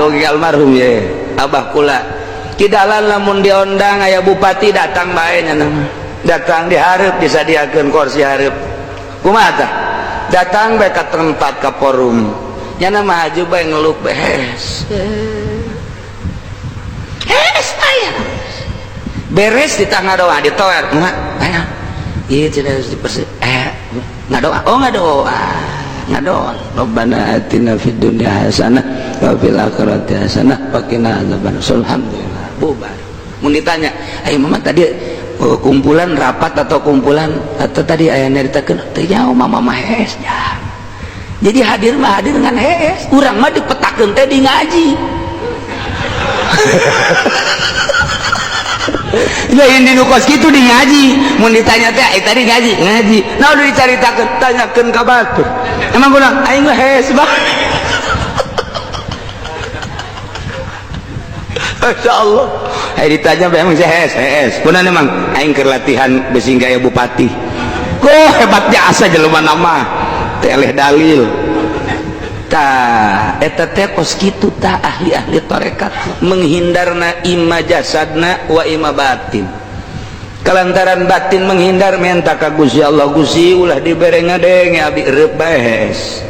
Dogi almarhum ye, abah kula. Ki Dahlan lamun diondang aya bupati datang bae nya nama. Datang dihareup, disadiakeun kursi hareup. Kumaha tah? Datang bae ka tempat, ka forum. Nya mah haju bae ngelup beres. Hes aya. Beres di tangga doa ditoer. Emak, aya. Ieu cenah harus dipersi. Ngadoa. Oh, ngadoa. Ngadoa. Rabbana atina fid dunya hasanah wa fil akhirati hasanah wa qina adzabannar. Alhamdulillah. Bubar. Mun ditanya, "Ayo mama tadi oh, kumpulan rapat atau kumpulan atau tadi aya nyaritakeun?" Teu nyaho, mama mah hees ya. Jadi hadir mah hadir dengan hees. Urang mah dipetakeun teh di ngaji. Lain di nu kos kitu, di ngaji. Mun ditanya teh, tadi ngaji, ngaji. Nah, udah dicaritakeun, tanyakeun ka batur. Emang kurang aing mah hees bah. Masya Allah. Ditanya emang saya hees, hees. Kunaon emang? Aing keur latihan besi gaya bupati. Kok hebatnya asa jelema nama. Teleh dalil. Tah, eta teh kos kitu tah ahli-ahli tarekat menghindarna ima jasadna wa ima batin. Kalantaran batin menghindar, minta ka Gusti Allah, "Gusti, ulah dibere ngadenge, abdi eureub bae hees."